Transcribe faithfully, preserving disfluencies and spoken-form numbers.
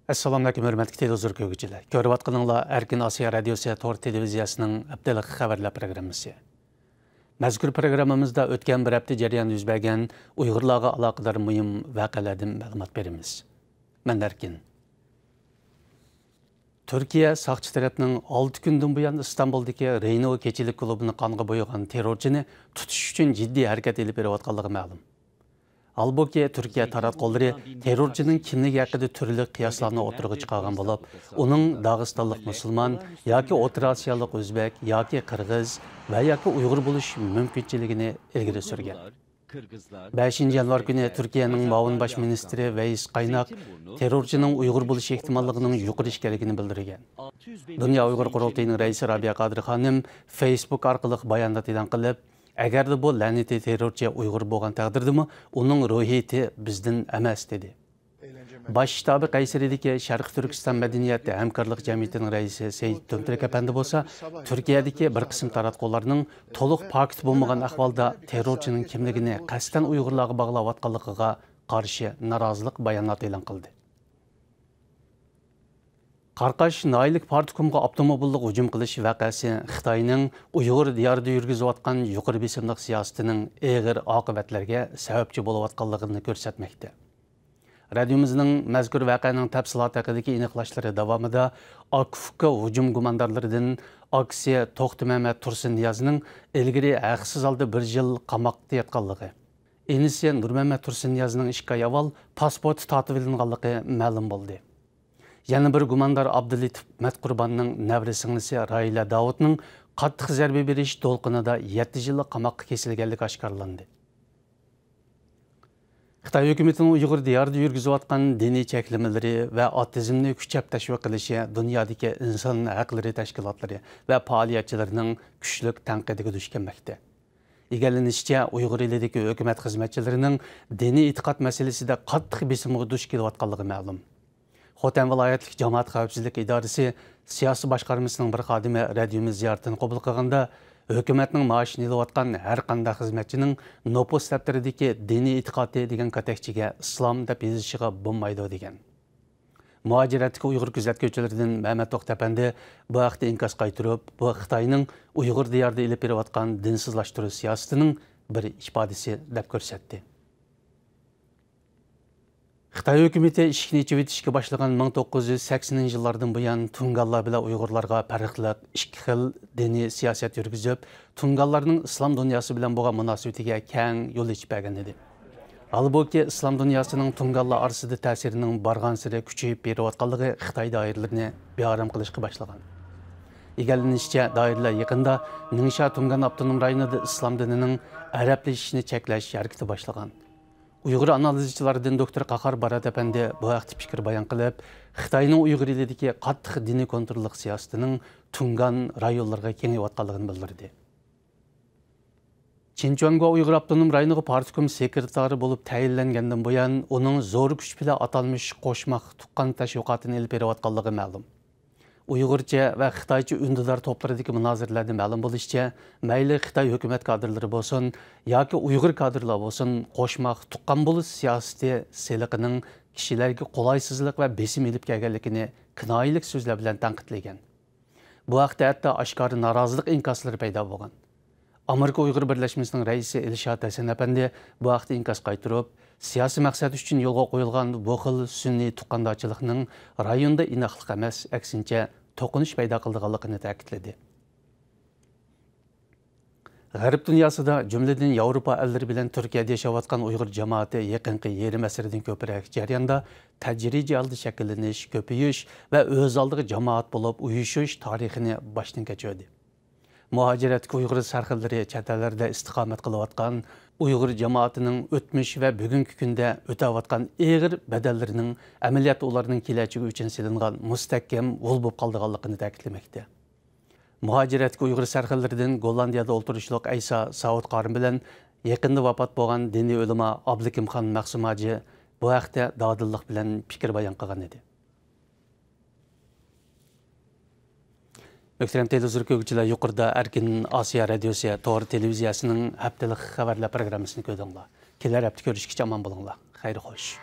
ئەسسالامۇئەلەيكۇم، ھۆرمەتلىك تېلېۋىزور كۆرگۈچىلەر. كۆرۈۋاتقىنىڭلار ئەركىن ئاسىيا رادىيوسى تور تېلېۋىزىيەسىنىڭ ھەپتىلىك خەۋەرلەر پروگراممىسى. مەزكۇر پروگراممىمىزدا ئۆتكەن بىر ھەپتە جەريانىدا يۈز بەرگەن ئۇيغۇرلارغا ئالاقىدار مۇھىم ۋەقەلەردىن مەلۇمات بېرىمىز. مەن ئەركىن. تۈركىيە ساقچى تەرەپنىڭ ئالتە كۈندىن بۇيان ئىستانبۇلدىكى رېينو كېچىلىك كۇلۇبىنى قانغا بويىغان تېررورچىنى تۇتۇش ئۈچۈن جىددىي ھەرىكەت ئېلىپ بېرىۋاتقانلىقى مەلۇم. ھالبۇكى، تۈركىيە تاراتقۇلىرى تېررورچىنىڭ كىملىكى ھەققىدە تۈرلۈك قىياسلارنى ئوتتۇرىغا چىقارغان بولۇپ، ئۇنىڭ داغىستانلىق مۇسۇلمان ياكى ئوتتۇرا ئاسىيالىق ئۆزبەك ياكى قىرغىز ۋە ياكى ئۇيغۇر بولۇش مۇمكىنچىلىكىنى ئىلگىرى سۈرگەن. بەشىنچى يانۋار كۈنى تۈركىيەنىڭ مۇئاۋىن باش مىنىستىرى ۋەيس قايناق تېررورچىنىڭ ئۇيغۇر بولۇش ئېھتىماللىقىنىڭ يۇقىرى ئىكەنلىكىنى بىلدۈرگەن. دۇنيا ئۇيغۇر قۇرۇلتىيىنىڭ رەئىسى رابىيە قادىر خانىم فېيسبۇك ئارقىلىق بايانات ئېلان قىلىپ، ئەگەردە بۇ لەنىتى تېررورچى ئۇيغۇر بولغان تەقدىردىمۇ، ئۇنىڭ روھىيىتى بىزدىن ئەمەس، دېدى. باش شتابى قەيسىرىدىكى شەرقىي تۈركىستان مەدەنىيەت ھەمكارلىق جەمئىيىتىنىڭ رەئىسى سېيىت تۈمتۈرك ئەپەندى بولسا، تۈركىيەدىكى بىر قىسىم تاراتقۇلارنىڭ تولۇق پاكىت بولمىغان ئەھۋالدا تېررورچىنىڭ كىملىكىنى قەستەن ئۇيغۇرلارغا باغلاۋاتقانلىقىغا قارشى نارازىلىق باياناتى ئېلان قىلدى. قاراقاش ناھىيەلىك پارتكومغا ئاپتوموبىللىق ھۇجۇم قىلىش ۋەقەسى خىتاينىڭ ئۇيغۇر دىيارىدا يۈرگۈزۈۋاتقان يۇقىرى بېسىملىق سىياسىتىنىڭ ئېغىر ئاقىۋەتلەرگە سەۋەبچى بولۇۋاتقانلىقىنى كۆرسەتمەكتە. رادىيومىزنىڭ مەزكۇر ۋەقەنىڭ تەپسىلاتى ھەققىدىكى ئېنىقلاشلىرى داۋامىدا ئاكا-ئۇكا ھۇجۇم گۇماندارلىرىدىن ئاكىسى توختىمەمەت تۇرسۇننىيازنىڭ ئىلگىرى ھەقسىز ھالدا بىر يىل قاماقتا ياتقانلىقى، ئىنىسى نۇرمەمەت تۇرسۇننىيازنىڭ ئىككى ئاي ئاۋۋال پاسپورتى تارتىۋېلىنغانلىقى مەلۇم بولدى. يەنە بىر گۇماندار ئابدۇلېتىپ مەتقۇرباننىڭ نەۋرە سىڭلىسى راھىلە داۋۇتنىڭ قاتتىق زەربە بېرىش دولقۇنىدا يەتتە يىللىق قاماققا كېسىلگەنلىكى ئاشكارىلاندى. خىتاي ھۆكۈمىتىنىڭ ئۇيغۇر دىيارىدا يۈرگۈزۈۋاتقان دىنىي چەكلىمىلىرى ۋە ئاتېئىزمنى كۈچەپ تەشۋىق قىلىشى دۇنيادىكى ئىنسان ھەقلىرى تەشكىلاتلىرى ۋە پائالىيەتچىلىرىنىڭ كۈچلۈك تەنقىدىگە دۇچ كەلمەكتە. ئىگىلىنىشىچە، ئۇيغۇر ئېلىدىكى ھۆكۈمەت خىزمەتچىلىرىنىڭ دىنىي ئېتىقاد مەسىلىسىدە قاتتىق بېسىمغا دۇچ كېلىۋاتقانلىقى مەلۇم. خوتەن ۋىلايەتلىك جامائەت خەۋپسىزلىك ئىدارىسى سىياسىي باشقارمىسىنىڭ بىر خادىمى رادىيومىز زىيارىتىنى قوبۇل قىلغاندا، ھۆكۈمەتنىڭ مائاشىنى ئېلىۋاتقان ھەر قانداق خىزمەتچىنىڭ نوپۇس دەپتىرىدىكى دىنىي ئېتىقادى دېگەن كاتەكچىگە ئىسلام دەپ يېزىشىغا بولمايدۇ، دېگەن. مۇھاجىرەتتىكى ئۇيغۇر كۆزەتكۈچىلىرىدىن مەمەت توختى ئەپەندى بۇ ھەقتە ئىنكاس قايتۇرۇپ، بۇ خىتاينىڭ ئۇيغۇر دىيارىدا ئېلىپ بېرىۋاتقان دىنسىزلاشتۇرۇش سىياسىتىنىڭ بىر ئىپادىسى دەپ كۆرسەتتى. خىتاي ھۆكۈمىتى ئىشىكنى ئېچىۋېتىشكە باشلىغان مىڭ توققۇز يۈز سەكسىنىنچى يىللاردىن بۇيان، تۇڭگانلار بىلەن ئۇيغۇرلارغا پەرقلىق ئىككى خىل دىنىي سىياسەت يۈرگۈزۈپ، تۇڭگانلارنىڭ ئىسلام دۇنياسى بىلەن بولغان مۇناسىۋىتىگە كەڭ يول ئېچىپ بەرگەن ئىدى. ھالبۇكى، ئىسلام دۇنياسىنىڭ تۇڭگانلار ئارىسىدا تەسىرىنىڭ بارغانسېرى كۈچىيىپ بېرىۋاتقانلىقى خىتاي دائىرىلىرىنى بىئارام قىلىشقا باشلىغان. ئىگىلىنىشىچە، دائىرىلەر يېقىندا نىڭشيا تۇڭگان ئاپتونوم رايونىدا ئىسلام دىنىنىڭ ئەرەبلىشىشىنى چەكلەش ھەرىكىتى باشلىغان. ئۇيغۇر ئانالىزچىلاردىن دوكتور قاھار بارات ئەپەندى بۇ ھەقتە پىكىر بايان قىلىپ، خىتاينىڭ ئۇيغۇر ئېلىدىكى قاتتىق دىنىي كونتروللۇق سىياسىتىنىڭ تۇڭگان رايونلىرىغا كېڭىيىۋاتقانلىقىنى بىلدۈردى. چىن چۈەنگۇا ئۇيغۇر ئاپتونوم رايونىغا پارتكوم سېكرېتارى بولۇپ تەيىنلەنگەندىن بۇيان، ئۇنىڭ زور كۈچ بىلەن ئاتالمىش قوشماق تۇغقان تەشۋىقاتىنى ئېلىپ بېرىۋاتقانلىقى مەلۇم. ئۇيغۇرچە ۋە خىتايچە ئۈندىدار توپلىرىدىكى مۇنازىرىلەردىن مەلۇم بولۇشىچە، مەيلى خىتاي ھۆكۈمەت كادىرلىرى بولسۇن ياكى ئۇيغۇر كادىرلار بولسۇن، قوشماق تۇغقان بولۇش سىياسىتى سېلىقىنىڭ كىشىلەرگە قولايسىزلىق ۋە بېسىم ئېلىپ كەلگەنلىكىنى كىنايىلىك سۆزلەر بىلەن تەنقىدلىگەن. بۇ ھەقتە ھەتتا ئاشكارا نارازىلىق ئىنكاسلىرى پەيدا بولغان. ئامېرىكا ئۇيغۇر بىرلەشمىسىنىڭ رەئىسى ئىلشات ھەسەن ئەپەندى بۇ ھەقتە ئىنكاس قايتۇرۇپ، سىياسىي مەقسەت ئۈچۈن يولغا قويۇلغان بۇ خىل سۈنئىي تۇغقاندارچىلىقنىڭ رايوندا ئىناقلىق ئەمەس، ئەكسىنچە، توقۇنۇش پەيدا قىلىدىغانلىقىنى تەكىتلىدى. غەرب دۇنياسىدا، جۈملىدىن ياۋروپا ئەللىرى بىلەن تۈركىيەدە ياشاۋاتقان ئۇيغۇر جامائىتى يېقىنقى يېرىم ئەسىردىن كۆپرەك جەرياندا تەدرىجىي ھالدا شەكىللىنىش، كۆپىيىش ۋە ئۆز ئالدىغا جامائەت بولۇپ ئۇيۇشۇش تارىخىنى باشتىن كەچۈردى. مۇھاجىرەتتىكى ئۇيغۇر سەرخىللىرى چەت ئەللەردە ئىستىقامەت قىلىۋاتقان ئۇيغۇر جامائىتىنىڭ ئۆتمۈش ۋە بۈگۈنكى كۈندە ئۆتەۋاتقان ئېغىر بەدەللىرىنىڭ ئەمەلىيەتتە ئۇلارنىڭ كېلەچىكى ئۈچۈن سېلىنغان مۇستەھكەم ئۇل بولۇپ قالىدىغانلىقىنى تەكىتلىمەكتە. مۇھاجىرەتتىكى ئۇيغۇر سەرخىللىرىدىن گوللاندىيەدە ئولتۇرۇشلۇق ئەيسا ساۋۇت قارىم بىلەن يېقىندا ۋاپات بولغان دىنىي ئۆلىما ئابلىكىمخان مەخسۇم ھاجى بۇ ھەقتە دادىللىق بىلەن پىكىر بايان قىلغان ئىدى. مۆھتەرەم تېلېۋىزور كۆرگۈچىلەر، يۇقىرىدا ئەركىن ئاسىيا رادىيوسى تور تېلېۋىزىيەسىنىڭ ھەپتىلىك خەۋەرلەر پروگراممىسىنى كۆردۈڭلار. كېلەر ھەپتە كۆرۈشكىچە ئامان بولۇڭلار. خەير خوش.